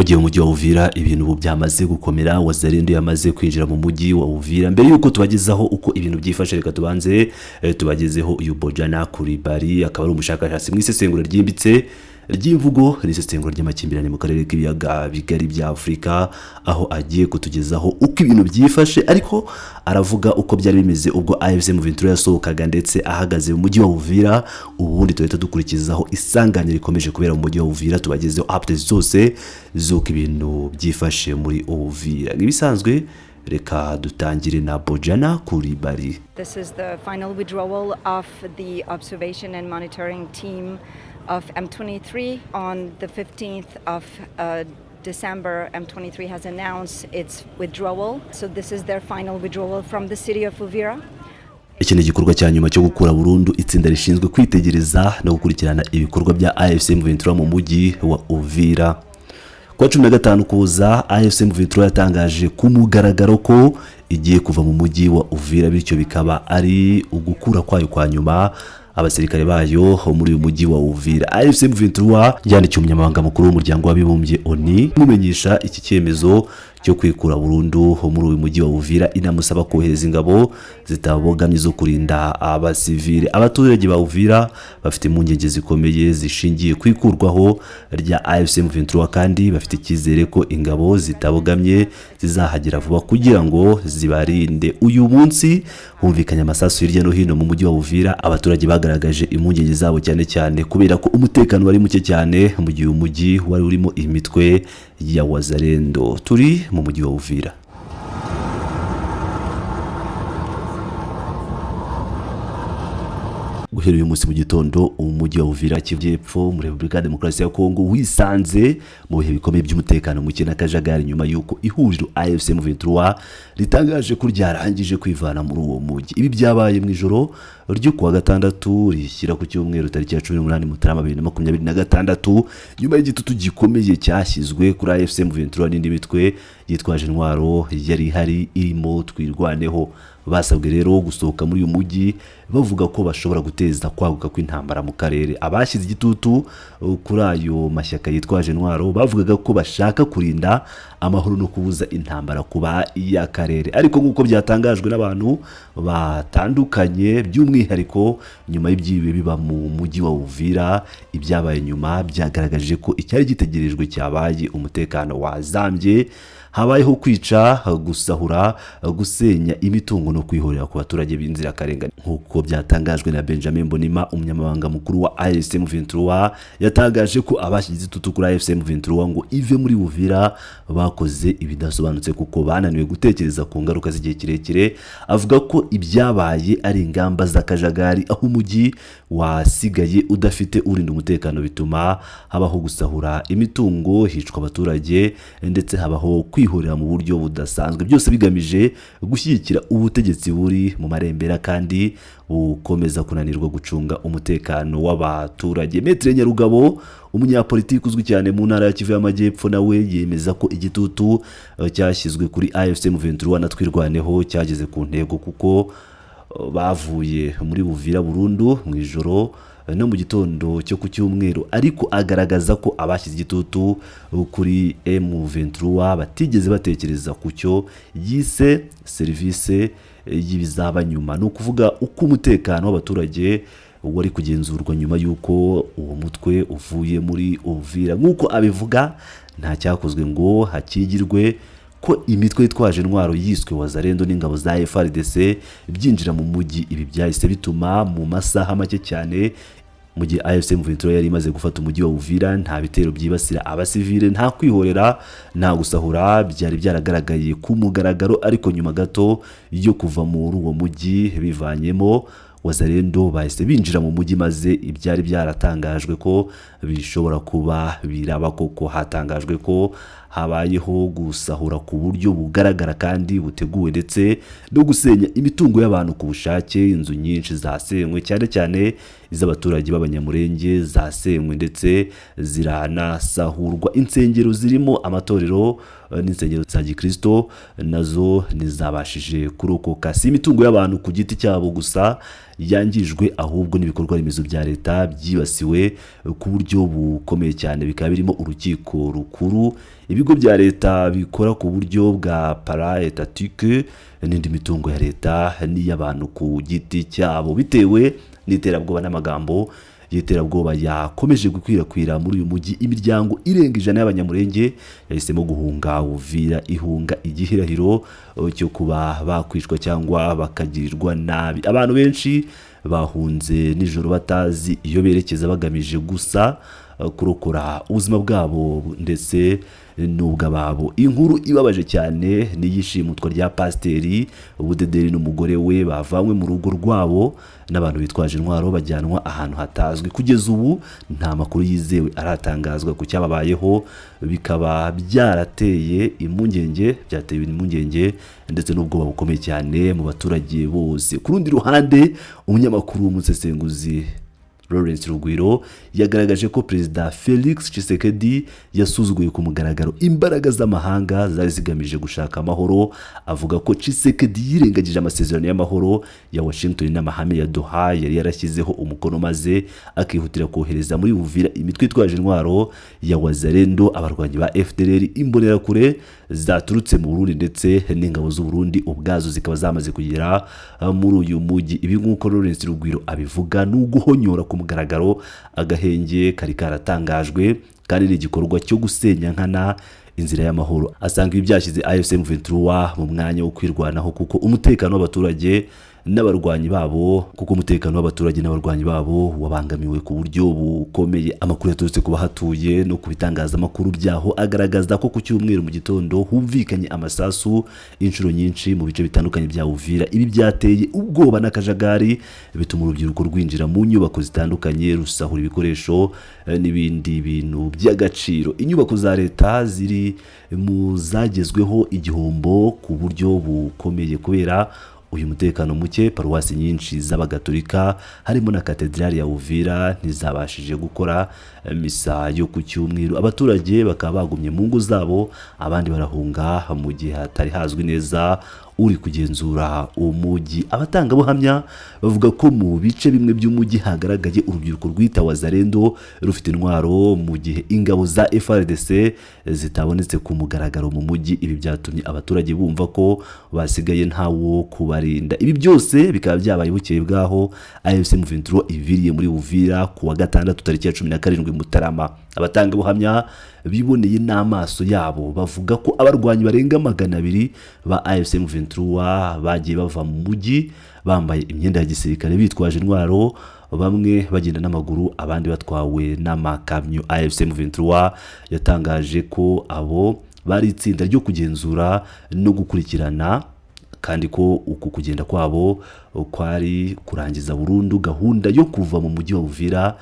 Mu gihe umujyi wa Uvira ibintu ubu byamaze gukomera, Wazalendo yamaze kwinjira mu mujyi wa Uvira. Mbere yuko tubagezaho uko ibintu byifashe, reka tubanze tubagezeho uyu Bojana Kuribari, akaba ari umushakashatsi mu isesengura ryimbitse ry'imvugo n'isesengura ry'amakimbirane mu karere k'ibiyaga bigari bya Afurika, aho agiye kutugezaho uko ibintu byifashe. Ariko aravuga uko byari bimeze ubwo AFC M23 yasohokaga ndetse ahagaze mu mujyi wa Uvira. Ubundi tuhita dukurikizaho isanganya rikomeje kubera mu mujyi wa Uvira, tubagezeho updates zose z'uko ibintu byifashe muri Uvira. Nk'ibisanzwe, reka dutangire na Bojana Kuribari. This is the final withdrawal of the observation and monitoring team of M23. On the 15th of December, M23 has announced its withdrawal. So this is their final withdrawal from the city of Uvira. Iki ni igikorwa cya nyuma cyo gukura burundu itsinda rishinzwe kwitegereza no gukurikirana ibikorwa bya AFC M23 mu mujyi wa Uvira. Kuwa 15 Ukuboza, AFC M23 yatangaje ku mugaragaro ko igiye kuva mu mujyi wa Uvira, bityo bikaba ari ugukura kwayo kwa nyuma abasirikare bayo muri uyu mujyi wa Uvira. AFC M23 yandikiye umunyamabanga mukuru w'umuryango w'abibumbye ONU imumenyesha iki cyemezo cyo kwikura burundu muri uyu mujyi wa Uvira, inamusaba kohereza ingabo zitabogamye zo kurinda abasivile. Abaturage ba Uvira bafite impungenge zikomeye zishingiye ku ikurwaho rya AFC M23, kandi bafite icyizere ko ingabo zitabogamye zizahagera vuba kugira ngo zibarinde. Uyu munsi humvikanye amasasu hirya no hino mu mujyi wa Uvira. Abaturage bagaragaje impungenge zabo, cyane cyane kubera ko umutekano wari muke cyane mu gihe umujyi wari urimo imitwe ya Wazalendo. Turi mu mujyi wa Uvira. Guhera uyu munsi mu gitondo, umujyi wa Uvira, Kivu y'Epfo, muri Repubulika ya Demokarasi ya Kongo, wisanze mu bihe bikomeye by'umutekano muke n'akajagari, nyuma y'uko ihuriro AFC M23 ritangaje ko ryarangije kwivana muri uwo mujyi. Ibi byabaye mu ijoro ryo kuwa gatandatu rishyira ku cyumweru, tariki ya 18 Mutarama 2026, nyuma y'igitutu gikomeye cyashyizwe kuri AFC M23 n'indi mitwe yitwaje intwaro yari ihari irimo Twirwaneho. Basabwe rero gusohoka muri uyu mujyi, bavuga ko bashobora guteza kwaguka kw'intambara mu karere. Abashyize igitutu kuri ayo mashyaka yitwaje intwaro bavugaga ko bashaka kurinda amahoro no kubuza intambara kuba iy'akarere. Ariko nk'uko byatangajwe n'abantu batandukanye, by'umwihariko nyuma y'ibyiwe biba mu mujyi wa Uvira, ibyabaye nyuma byagaragaje ko icyari gitegerejwe cyabaye. Umutekano wazambye, habayeho kwica, gusahura, gusenya imitungo no kwihorera ku baturage b'inzirakarengane, nk'uko byatangajwe na Benjamin Bonima, umunyamabanga mukuru wa AFC M23. Yatangaje ko abashyize igitutu kuri AFC M23 ngo ive muri Uvira bakoze ibidasobanutse, kuko bananiwe gutekereza ku ngaruka z'igihe kirekire. Avuga ko ibyabaye ari ingamba z'akajagari, aho umujyi wasigaye udafite urinda umutekano, bituma habaho gusahura imitungo, hicwa abaturage, ndetse habaho kwihorera mu buryo budasanzwe, byose bigamije gushyigikira ubutegetsi buri mu marembera kandi bukomeza kunanirwa gucunga umutekano w'abaturage. Maître Nyarugabo, umunyapolitiki uzwi cyane mu ntara ya Kivu y'Amajyepfo, nawe yemeza ko igitutu cyashyizwe kuri AFC M23 na Twirwaneho cyageze ku ntego, kuko bavuye muri Uvira burundu mu ijoro no mu gitondo cyo ku cyumweru. Ariko agaragaza ko abashyize igitutu kuri M23 batigeze batekereza ku cyo yise serivisi y'ibizaba nyuma, ni ukuvuga uko umutekano w'abaturage wari kugenzurwa nyuma y'uko uwo mutwe uvuye muri Uvira. Nk'uko abivuga, nta cyakozwe ngo hakigirwe ko imitwe yitwaje intwaro yiswe Wazalendo n'ingabo za FARDC byinjira mu mujyi. Ibi byahise bituma mu masaha make cyane, mu gihe AFC M23 yari imaze gufata umujyi wa Uvira, nta bitero byibasira abasivile, nta kwihorera, nta gusahura byari byaragaragaye ku mugaragaro. Ariko nyuma gato yo kuva muri uwo mujyi bivanyemo, Wazalendo bahise binjira mu mujyi, maze ibyari byaratangajwe ko bishobora kuba biraba koko. Hatangajwe ko habayeho gusahura ku buryo bugaragara kandi buteguwe, ndetse no gusenya imitungo y'abantu ku bushake. Inzu nyinshi zasenywe, cyane cyane iz'abaturage b'Abanyamurenge zasenywe ndetse ziranasahurwa. Insengero zirimo amatorero n'insengero za gikristo nazo ntizabashije kurokoka. Si imitungo y'abantu ku giti cyabo gusa yangijwe, ahubwo n'ibikorwa remezo bya leta byibasiwe ku buryo bukomeye cyane, bikaba birimo urukiko rukuru, ibigo bya leta bikora ku buryo bwa para-étatique n'indi mitungo ya leta n'iy'abantu ku giti cyabo. Bitewe n'iterabwoba n'amagambo y'iterabwoba yakomeje gukwirakwira muri uyu mujyi, imiryango irenga 100 y'Abanyamurenge yahisemo guhunga Uvira, ihunga igihirahiro cyo kuba bakwicwa cyangwa bakagirirwa nabi. Abantu benshi bahunze nijoro batazi iyo berekeza, bagamije gusa kurokora ubuzima bwabo ndetse n'ubw'ababo. Inkuru ibabaje cyane ni iy'ishimutwa rya Pasiteri Budederi n'umugore we, bavanywe mu rugo rwabo n'abantu bitwaje intwaro bajyanwa ahantu hatazwi. Kugeza ubu nta makuru yizewe aratangazwa ku cyababayeho, bikaba byarateye impungenge, byatewe impungenge ndetse n'ubwoba bukomeye cyane mu baturage bose. Ku rundi ruhande, umunyamakuru w'umusesenguzi Lawrence Rugwiro yagaragaje ko Perezida Felix Tshisekedi yasuzuguye ku mugaragaro imbaraga z'amahanga zari zigamije gushaka amahoro. Avuga ko Tshisekedi yirengagije amasezerano y'amahoro ya Washington n'amahame ya Doha yari yarashyizeho umukono, maze akihutira kohereza muri Uvira imitwe itwaje intwaro ya Wazalendo, abarwanyi ba FDLR, imbonerakure zaturutse mu Burundi, ndetse n'ingabo z'u Burundi ubwazo zikaba zamaze kugera muri uyu mujyi. Ibi, nk'uko Lawrence Rugwiro abivuga, ni uguhonyora ku mugaragaro agahenge kari karatangajwe, kandi ni igikorwa cyo gusenya nkana inzira y'amahoro. Asanga ibi byashyize AFC M23 mu mwanya wo kwirwanaho, kuko umutekano w'abaturage n'abarwanyi babo wabangamiwe ku buryo bukomeye. Amakuru yaturutse ku bahatuye no ku bitangazamakuru byaho agaragaza ko ku cyumweru mu gitondo humvikanye amasasu inshuro nyinshi mu bice bitandukanye bya Uvira. Ibi byateye ubwoba n'akajagari, bituma urubyiruko rwinjira mu nyubako zitandukanye rusahura ibikoresho n'ibindi bintu by'agaciro. Inyubako za leta ziri mu zagezweho igihombo ku buryo bukomeye kubera uyu mutekano muke. Paruwasi nyinshi z'Abagatolika, harimo na katedrali ya Uvira, ntizabashije gukora misa yo ku cyumweru. Abaturage bakaba bagumye mu ngo zabo, abandi barahunga mu gihe hatari hazwi neza uri kugenzura umujyi. Abatangabuhamya bavuga ko mu bice bimwe by'umujyi hagaragaye urubyiruko rwita Wazalendo rufite intwaro, mu gihe ingabo za FARDC zitabonetse ku mugaragaro mu mujyi. Ibi byatumye abaturage bumva ko basigaye ntawo kubarinda. Ibi byose bikaba byabaye bukeye bwaho AFC M23 iviriye muri Uvira ku wa gatandatu tariki ya 17 Mutarama. Abatangabuhamya biboneye n'amaso yabo bavuga ko abarwanyi barenga 200 ba AFC M23 bagiye bava mu mujyi bambaye imyenda ya gisirikare, bitwaje intwaro, bamwe bagenda n'amaguru, abandi batwawe n'amakamyo. AFC M23 yatangaje ko abo bari itsinda ryo kugenzura no gukurikirana, kandi ko uku kugenda kwabo kwari kurangiza burundu gahunda yo kuva mu mujyi wa Uvira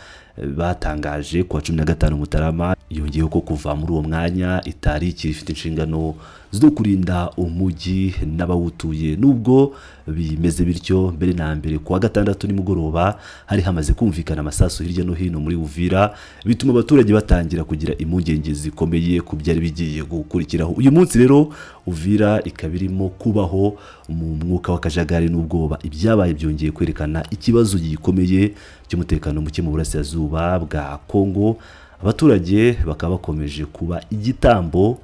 batangaje ku wa 15 Mutarama. Yongeyeho ko kuva muri uwo mwanya itari ikiri ifite inshingano zo kurinda umujyi n'abawutuye. Nubwo bimeze bityo, mbere na mbere ku wa gatandatu nimugoroba hari hamaze kumvikana amasasu hirya no hino muri Uvira, bituma abaturage batangira kugira impungenge zikomeye ku byari bigiye gukurikiraho. Uyu munsi rero Uvira ikaba irimo kubaho mu mwuka w'akajagari n'ubwoba. Ibyabaye byongeye kwerekana ikibazo gikomeye cy'umutekano muke mu burasirazuba bwa Kongo, abaturage bakaba bakomeje kuba igitambo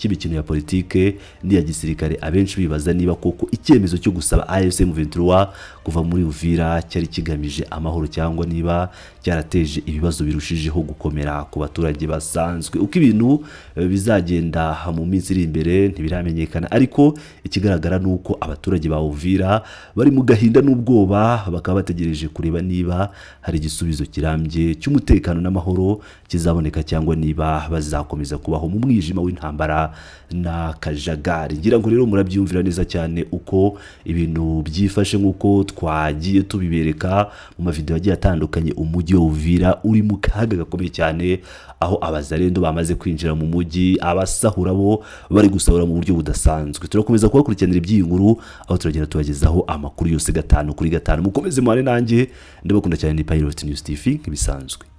cy'imikino ya politike n'iya gisirikare, abenshi bibaza niba koko icyemezo cyo gusaba AFC M23 kuva muri Uvira cyari kigamije amahoro, cyangwa niba cyarateje ibibazo birushijeho gukomera ku baturage basanzwe. Uko ibintu bizagenda mu minsi iri imbere ntibiramenyekana, ariko ikigaragara ni uko abaturage ba Uvira bari mu gahinda n'ubwoba, bakaba bategereje kureba niba hari igisubizo kirambye cy'umutekano n'amahoro kizaboneka, cyangwa niba bazakomeza kubaho mu mwijima w'intambara. kaga n'akajagari. Ngira ngo rero murabyumvira neza cyane uko ibintu byifashe, nk'uko twagiye tubibereka mu mavideo agiye atandukanye. Umujyi wa Uvira uri mu kaga gakomeye cyane, aho abazarendo bamaze kwinjira mu mujyi, abasahura bo bari gusahura mu buryo budasanzwe. Turakomeza kubakurikiranira iby'iyi nkuru, aho turagenda tubagezaho amakuru yose gatanu kuri gatanu. Mukomeze muhane nanjye, ndabakunda cyane. Ni Pilot News TV nk'ibisanzwe.